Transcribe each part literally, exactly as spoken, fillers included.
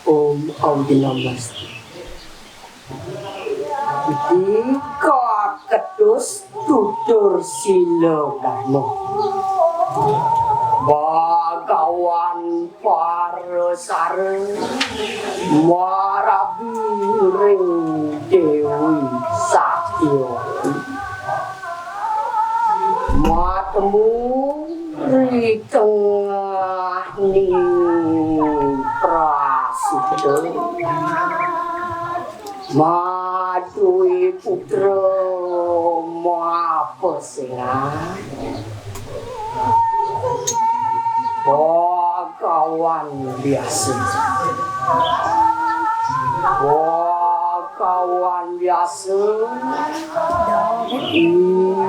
Om Awighnamaste. Dika ketus tutur sila dharma. Bagawan Parasara marabi ring Dewi Satyawati. Matemu ri tengahning prasuda. Madué putra mapesengan. Bagawan Biasa. Bagawan Biasa. Idam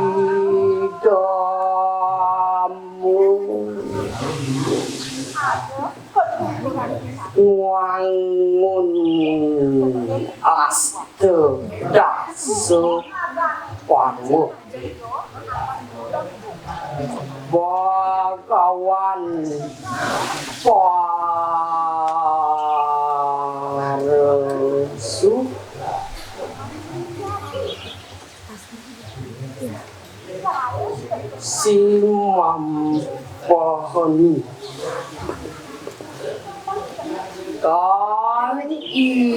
ngwangun asta dasa panguh. Bagawan Parasu. Simampahani. Tan imaca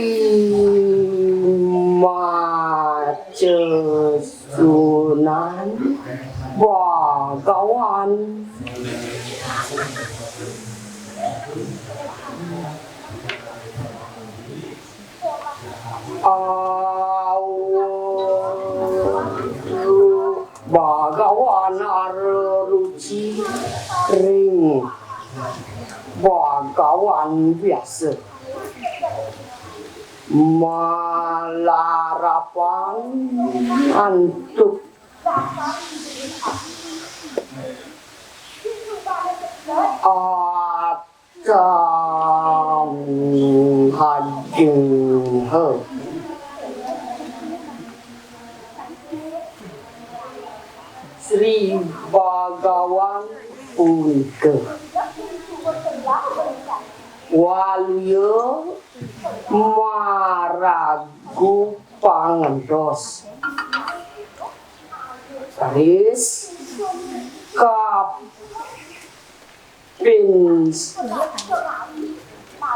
sunan Bagawan. Awu Bagawan Ara Ruci ring Bagawan Biasa. Malarapan antuk Atanghajengha. Sri Bagawan punika waluya maragu pangentos. Raris kapin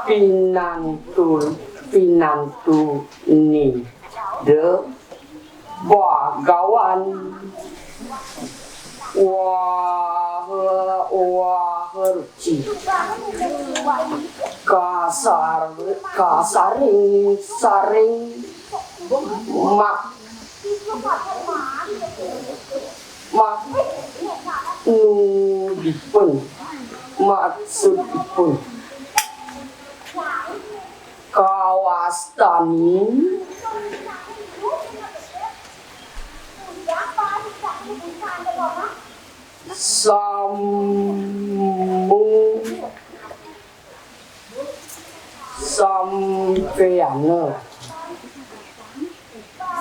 pinantu, pinantu nida Bagawan Waha, Waha Ruci. Kasar, kasaring, saring mak Maksudipun, maksudipun. Kawastanin samu Sampéana.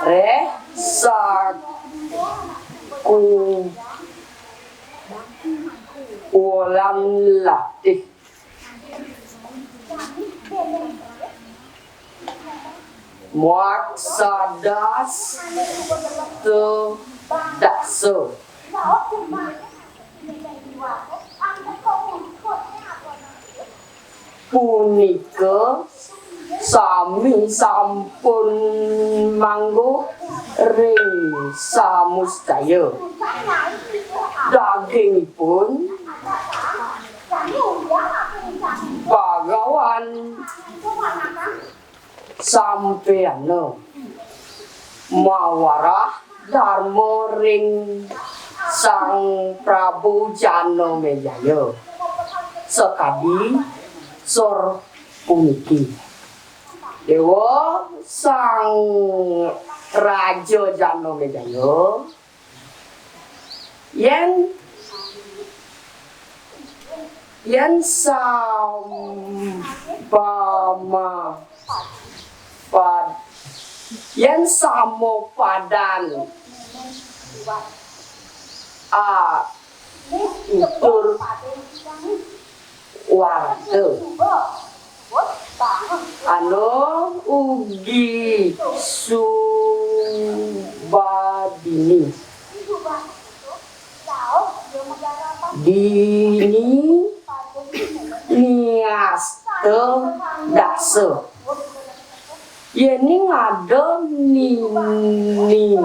Réh saku wulan latih. Muak sadas te daksa. Punika sami sampun mangguh ring samustaya. Dagingipun Bagawan sampayana mawarah darma ring Sang Prabu Janamejaya sakadi sor puniki. Dewa Sang Raja Janamejaya, yen, yen sampama pad-, yen sama padan a tutur warga. Anu ugi subadini. Dini niasta dasa. Yening ada ni, ni,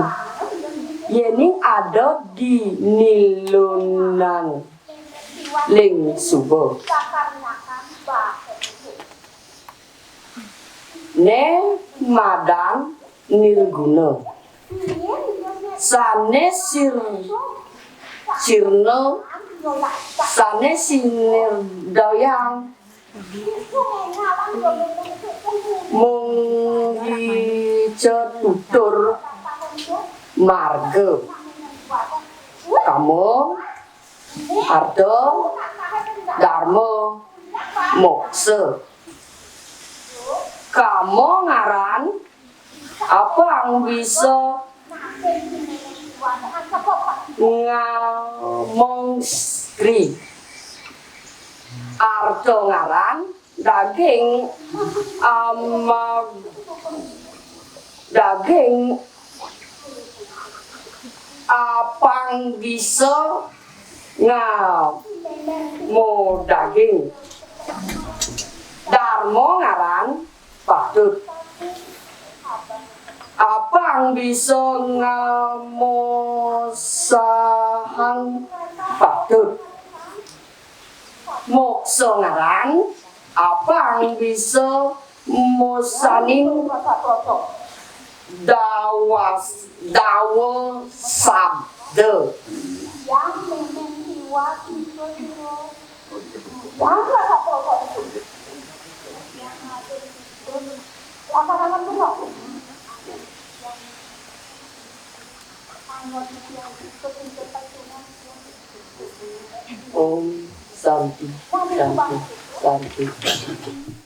yening ada di nilunan ling suba. Né madan nirguna. Sané sir-, sirna, sané sinirdayang mung ica tutur marga. Kama, arta, darma, moksa. Kama ngaran apang bisa ngamong sri. Arta ngaran daging amag-, daging apang bisa ngamo daging. Darma ngaran patut. Apang bisa ngamo sahang patut. Moksa ngaran apang bisa mosaning dawas, dawa sabda. Om Santi, Santi, Santi.